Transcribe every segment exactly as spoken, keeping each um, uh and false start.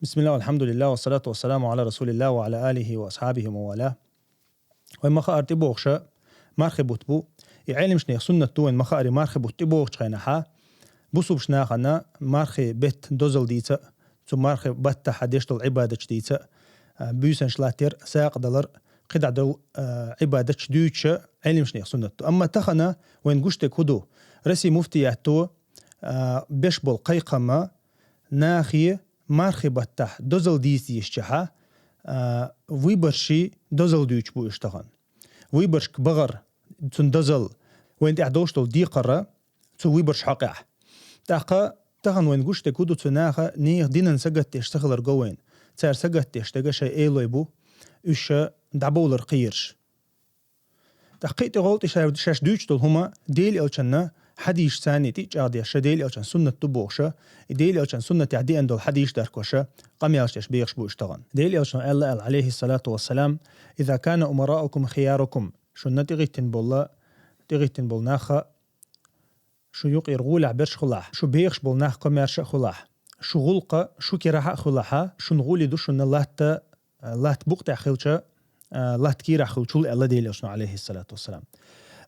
بسم الله والحمد لله والصلاة والسلام على رسول الله وعلى آله وأصحابه ومن والاه. Вай ма хаара тӀебогӀуш мархий бутт бу. И Ӏелимашнех суннат ду вай ма хаари мархий бутт тӀебогӀучу хенахьа, бусулбачу нахана мархий бетта дозалла дийца а, цу мархий баттахьа деш долу Ӏибадаташ дийца а, а, буьйсанаш латтар а, сагӀа далар а, кхидӀа долу, а, Ӏибадаташ дуьйцуш Ӏелимашнех суннат ду. Амма тахана вайна гуш дерг хӀун ду? Россия муфтиятто, а, беш болу кхайкхам а, нахе мархий баттахь дозалла дийца дезачохьа, а, выборший дозалла дуьйцуш бу уьш тахана. Выборшка бахар, цуьнан дозалла, вайна тӀехь долуш долу декхар а цу выборш хьокъехь. ТӀаккха тахана вайна гуш дерг хӀун ду, цу наха нехан динан сагатдеш ца хилар го вайна. Цара сагатдеш дерг шайн элой бу, уьш ша дӀабовлар кхийраш. ТӀаккха кхин а тӀе гӀолтӀи ша-, шаьш дуьйцуш долу хӀума Делан элчанна хьадийша царний тӀе а чӀагӀдеш, ша Делан элчан суннат ду бохуша, и Делан элчан суннатехь деана долу хьадийша даркоша, къамелаш деш бехаш бу уьш тахана. Делан элчано аьлла аьлла, алейхиссалату вассалам: «Иза кана умараукум хиярукум». Шунна тӀегӀиттина болла, тӀегӀиттина болу нахха шу юкъера гӀолехь берш хуьлахь, шу бехаш болу нах комаьрша а хуьлахь, шу гӀуллакха, шу керахь а хуьлахьа, шуна гӀоли ду шуна латта, латта букъ тӀехь хилча, латта кийрахь хуьлучул, аьлла Делан элчано, алейхиссалату вассалам.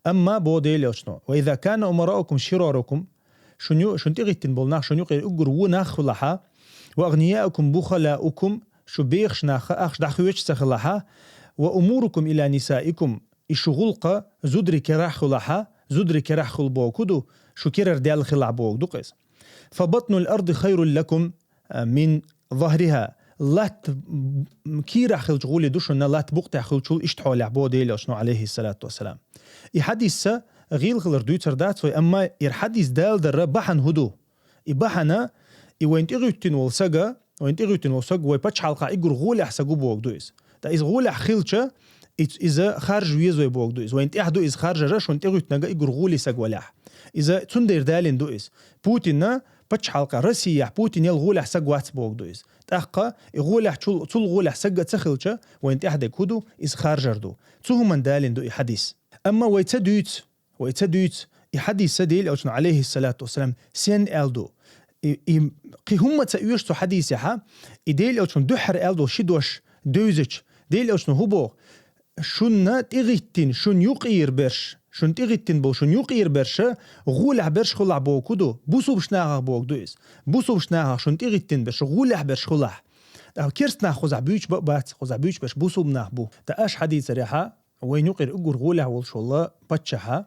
Амма бо Делан элчано: «Ва иза кана умараукум ширарукум», шун ю-, шун тӀегӀиттина болу нах, шун юкъера уггар вон нах хуьлахьа, «ва агънияукум бухалаукум», шу бехаш нахха ахча дӀахоьцуш ца хилахьа, «ва умурукум ила нисаикум», и шу гӀуллакха зударий керахь хуьлахьа, зударий керахь хуьлу боху ду, шу керара даьлла хилахь боху ду-кх иза. «Фа батнуль арды хайруль лакум, а, мин захриха». Латта, м, кийрахь хилча гӀоли ду шуна латта букъ тӀехь хилчул, иштта хьолехь бо Делан элчано, алейхиссалату вассалам. И хьадисса гӀийла хилар дуьйцур дац вай, амма ира хьадис далдарра бахьана хӀун ду? И бахьана, и вайн тӀегӀуьттина волу сага, вайн тӀегӀуьттина волу сага вай пачхьалкхахь иггур гӀолехь сага ву боху ду иза. Ткъа иза гӀолехь хилча, и-, иза харжа веза вай боху ду иза. Вайн тӀехь ду иза харжара, шун тӀегӀуьттинарг иггур гӀоле сага валахь. Иза цундела далийна ду иза. Путинна пачхьалкха Россияхь Путин ял гӀолехь сага вац боху ду иза. ТӀаккха и гӀолехь чул, цул гӀолехь сага ца хилча, вайн тӀехь дерг хӀун ду, иза харжар ду. Цу хӀуманна далийна ду и хьадис. Амма вай ца дуьйцу, вай ца дуьйцу, и хьадисса Делан элчано, алейхиссалату вассалам, сен аьлла ду. И, и кхин хӀумма ца оьшу цу хьадисехьа, и Делан элчано дуьххьара аьлла долу ши дош девзача, Делан элчано хӀун боху? Шунна тӀегӀиттина, шун юкъера берш, шун тӀегӀиттина болу шун юкъера берша, гӀолехь берш хуьлахь боху ду, бусулбаш нахах боху ду иза. Бусулбаш нахах шун тӀегӀиттина берш, гӀолехь берш хуьлахь. ТӀаккха керст нах кхузахь буьйцуш ба-, бац, кхузахь буьйцуш берш бусулба нах бу. ТӀаккха аша хьадийцарехьа, вайн юкъера уггар гӀолехь волуш волла паччахьа,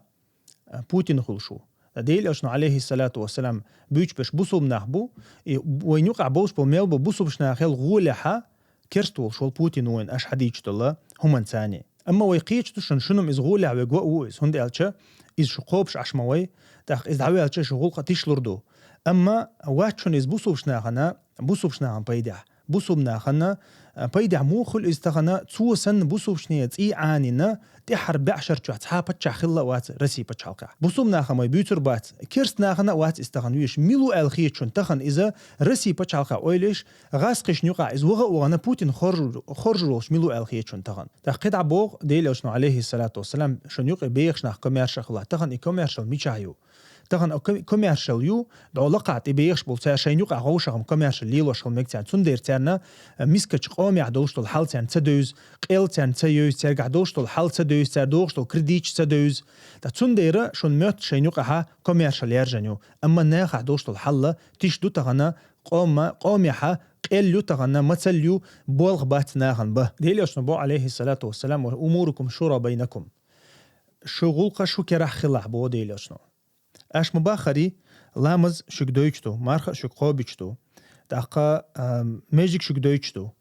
а, Путин хуьлуш ву. Ткъа Делан элчано, алейхиссалату вассалам, буьйцуш берш бусулба нах бу, и вайн юкъахь болуш болу мел бу бусулбаш нахел гӀолехьа, керст волуш волу Путин ву вайн аша хьадийцуш долла хӀуманца царний. Амма вай кхечу ду шуна, шуна-м иза гӀолехь вега а ву иза, хӀунда аьлча иза шу кхобуш Ӏаш ма вай, тӀаккха иза дӀаваьлча шу гӀуллакха тишлур ду. Амма вац шуна иза бусулбаш нахана, бусулбаш нахана пайдехь. Бусулба нахана, а, пайдехь муха хуьлу иза тахана, цо санна бусулбашне цӀий Ӏанийна, тӀаьххьара бӀешарчохь цхьа паччахь хилла а вац Россия пачхьалкхехь. Бусулба нахана вай буьйцур бац, керст нахана а вац иза тахана веш. Мила ву аьлла хета шуна тахана иза Россия пачхьалкхехь ойла еш, гӀазкхишна юкъахь иза ваха а вахана Путин хоржур-, хоржур волуш мила ву аьлла хета шуна тахана. ТӀаккха кхидӀа боху Делан элчано, алейхиссалату вассалам, шун юкъе бехаш нах комаьрша а хуьлахь, тахана и комаьршалла мичахь ю? Тахана ко-, комаьршалла ю, дӀо лакхахь тӀе бехаш болу, цара шайна юкъахь вовшахма комаьршалла лелош хила мега царна. Цундела царна, а, мискачу къомехь долуш долу хьал царна ца девза, къел царна ца евза, цаьргахь долуш долу хьал ца девза, цара дохуш долу кредиташ ца девза. Ткъа цундела шуна моьтту шайна юкъахьа комаьршалла яржан ю. Амма нахахь долуш долу хьалла тиша ду тахана, къома-, къомехьа къел ю тахана, мацалла ю, болх бац нахана бан. Делан элчано бо, алейхиссалату вассалам: «Ва умурукум шура байнакум». Шу гӀуллакха шу керахь хилахь, бо Делан элчано. Аша ма баххари, ламаз шуьга дойтуш ду, марха а шуьга кхобуьйтуш ду, тӀаккха, а, межиг шуьга дойтуш ду,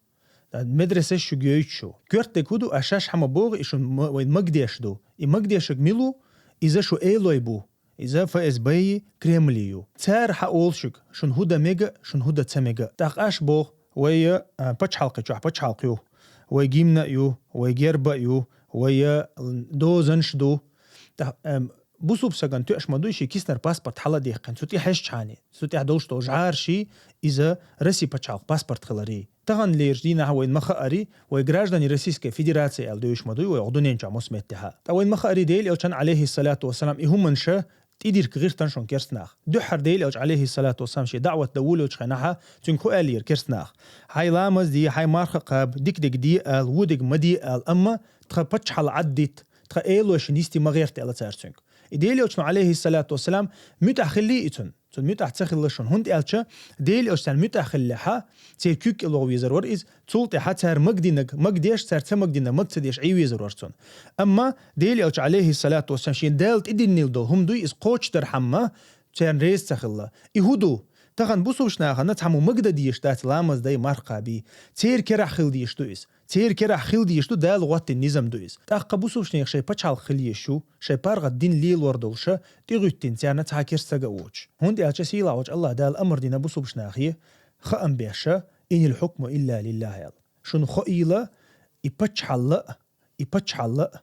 медресаш шуьга йойтуш ю. Коьрта дерг хӀун ду, аша шаьш хьан ма боху, и шун ма-, вайн магадеш ду. И магадешаг мила ву, иза шу элой бу, иза ФСБ-и, Кремли ю. Цара хьан олу шуьга, шун хӀун дан мега а, шун хӀун дан ца мега а. ТӀаккха аша боху, вай, а, пачхьалкхи чохь пачхьалкх ю, вай гимна а ю, вай герба а ю, вай, а, дозанаш ду. ТӀаккха, а, бусулба сагана тоьаш ма дуй шен киснара паспорт хьала а дехкина, цу тӀе хьаьжчхьана, цу тӀехь долуш долу жӀараши, иза Россия пачхьалкх паспорт хилари. Тахана лерчу дийнахь вайна ма хаари, вай граждане Российской Федерации аьлла девзаш ма дуй вай, оха дуьнен чохь муьлхха меттехьа. Ткъа вайна ма хаари, Делан элчан, алейхиссалату вассалам, и хӀуманаш тӀедирка гӀерташ шуна керстанах. Дуьххьара Дела Элча, Ӏалайхи салату вассалам, шен даӀват дан волавелча хенахьа, цуьнга хӀу аьллера керстанах: «Хьайн ламаз де, хьайн марха кхаба, дика-дика де», — ала, «вон дика ма де», — ала, «амма тхан паччахьалла Ӏаддита, тхан элой шуна йисте ма гӀерта», — аьлла цара цуьнга. И Дела Элчано, Ӏалайхи салату вассалам, муьтӀахь хилли и цунна. Цунна муьтӀахь ца хилла шуна. ХӀунда аьлча, Дела Элча царна муьтӀахь хиллехьа, церан куьг кӀелваха везар вара иза, цул тӀаьхьа цара магадинарг магадеш, цара ца магадинарг мага ца деш Ӏе везар вара цунна. Амма Дела Элча, Ӏалайхи салату вассалам, шен Дала тӀедиллина дола хӀума ду иза, кхочушдархьама, царна реза ца хилла. И хӀу ду? Тахан бусулба нахана цхьаммо магадан дезаш дац ламаз дай, марха кхаба. Церан керахь хила дезаш ду иза. Церан керахь хила дезаш ду Дала гӀоттина низам ду иза. ТӀаккха бусулба нехан шайн пачхьалкх хила езаш ю, шайн паргӀат дин лелор долуша, тӀегӀуьттина царна цхьа керста саг а воцуш. ХӀунда аьлча Сийлахьчу АллахӀ Дала амар дина бусулба нахе, хаам беша: «Инил хьукму илла лиллахӀ», — аьлла. Шуна хоийла, и пачхьалла а, и пачхьалла а,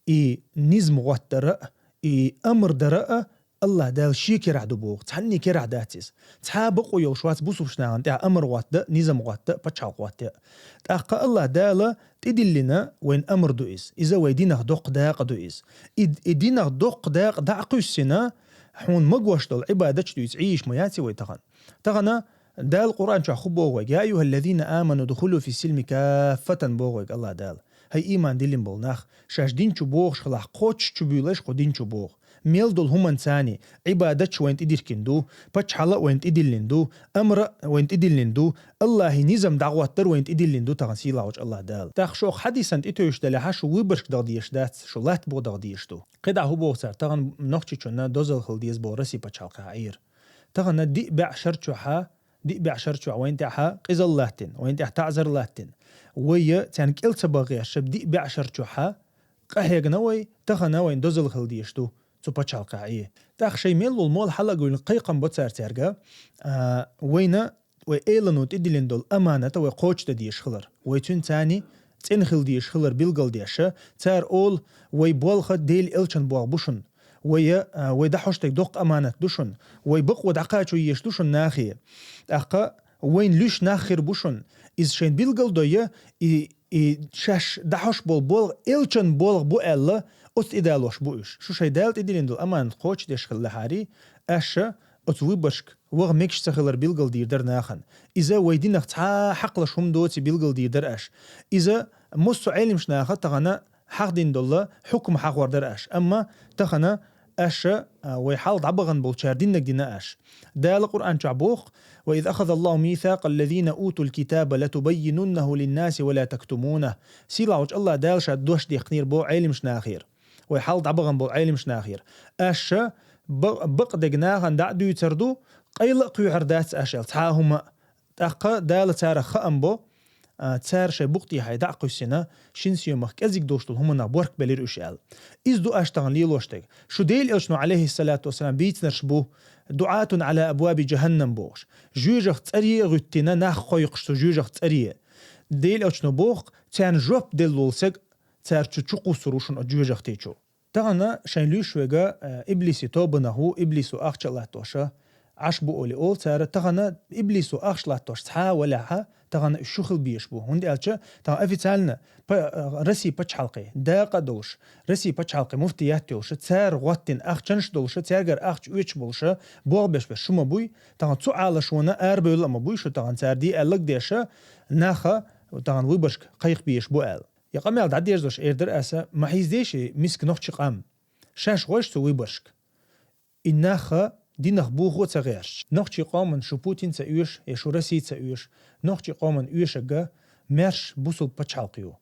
и низам гӀоттара а, и амар дара а АллахӀ Дала шен керахь ду боху, цхьанне керахь дац иза. Цхьа а бакъо йолуш вац бусулба нахана тӀехь амар гӀотта, низам гӀотта, пачхьалкх гӀотта. ТӀаккха АллахӀ Дала тӀедиллина вайн амар ду иза. Иза вай динах доккха дакъа ду иза. И, и динах доккха дакъа дӀа а кхуьссина, хьуна магош долу Ӏибадаташ дуьйцу Ӏийш ма яций вай тахана. Тахана Дала Къуръан чохь хӀу боху вайга: «Я айюхаллазина аману дхулу фис-силми каффатан», — боху вайга АллахӀ Дала. ХӀай, ийман диллина болу нах, шаьш дин чу богӀуш хилахь, кхоччуш чу буьйлаш кху дин чу богӀу. Мел долу хӀуманца а, Ӏибадаташ вайна тӀедиркина ду, пачхьалла а вайна тӀедиллина ду, амра а вайна тӀедиллина ду, АллахӀан низам дӀагӀоттар вайна тӀедиллина ду тахана Сийлахьчу АллахӀ Дала. ТӀаккха шух хьадисан тӀетуьйсуш делахь, шу выборгаш даха дезаш дац, шу латта бо даха дезаш ду. КхидӀа хӀу боху цара, тахана Нохчийчунна дозалла хила деза боху Россия пачхьалкхехь Ӏийра. Тахана диъ бӀе шар чохь а, диъ бӀе шар чохь вайна тӀехь къизалла латтина, вайна тӀехь таӀзар латтина. Вай царна кӀел ца бахъеш, диъ бӀе шар чохь къахьегна вай, тахана вайна дозалла хила дезаш ду цу пачхьалкхехь Ӏе. ТӀаккха шайн мел волу молла хьала а гуьйна кхайкхам бо цара цаьрга, а, вайна, вай элано тӀедиллина долу аманат вай кхочушдан дезаш хилар. Вай цуьнца цӀена хила дезаш хилар билгалдеша, цара олу: «Вай болх Дела Элчан болх бу шуна. Вай, а, вай дӀахьош дерг доккха аманат ду шуна. Вай бакъо дӀакхачо езаш ду шуна нахе». ТӀаккха вайна луьйш нах хир бу шуна. Иза шайна билгалдойя, и, и шаьш дӀахьош болу болх Элчан болх бу аьлла, оцу тӀедалош бу уьш. Шу шайн Дала тӀедиллина долу аманат кхочушдеш хилла хьари, аша оцу выборгашка ваха мегаш ца хилар билгалдийр дара нахана. Иза вай динах цхьа а хьакхалуш хӀума доций билгалдийр дара аша. Иза массо а Ӏеламчу наха тахана хьахдина долу хьукма хьахор дара аша. Амма тахана аша, а, вай хьалха дӀабахана болчара диннаг дина аша. Дала Къуръан чохь боху: «Ва из ахазаллаху мисакъаллазина утул китаба латубаййинуннаху линнаси ва ла тактумунах». Сийлахьчу АллахӀ Дала ша дош дехкнера боху Ӏеламчу нахера. Вай хьалха дӀабахана болу Ӏеламчу нахера. Аша ба-, бакъдерг нахана дӀа а дуьйцур ду, къайла а кхоьхьур дац аша аьлла цхьа а хӀума а. ТӀаккха Дала царах хаам бо, а, цара шайн букъ тӀехьа дӀа а кхуьссина, шина соьмах кӀезиг долуш долу хӀуманах борк белира уьш аьлла. Иза ду аша тахана лелош дерг. Шу Дела Элчано, Ӏалайхиссалату вассалам, бийцинарш бу, дуӀатун Ӏала абваби жаханнам бохуш. Жоьжах цӀарий а гӀуьттина, нах кхойкхуш цу жоьжах цӀарий. Дела Элчано боху, царна жоп делла волу саг цара чу чукхуссур ву шуна оцу жоьжахти чу. Тахана шайн луьйш вега, э, иблиси тобанах ву, иблисо ахча а латтоша, Ӏаш бу олий олу цара. Тахана иблисо ахча латтош цхьа а валехьа, тахана уьш шу хила безаш бу. ХӀунда аьлча тахана официально па-, э, Россия пачхьалкхе дакъа а долуш, Россия пачхьалкхе муфтият йолуша, цара гӀоттина ахчанаш а долуша, цаьргара ахча оьцуш болуша, богӀ беш берш шу ма буй, тахана цу Ӏалашонан арабевлла а ма буй шу, тахана цара де аьллаг деша, наха тахана выборгашка кхайкха безаш бу аьлла. Я къамел дӀадерзош эр дара аса, ма хьийзадеший миска нохчи къам. Шаьш гӀойш цу выборгашка. И наха динах бохо а ца гӀерташ. Нохчи къоман шу Путин ца оьшу, я шу Россия ца оьшу. Нохчи къоман оьшург маьрша бусулба пачхьалкх ю.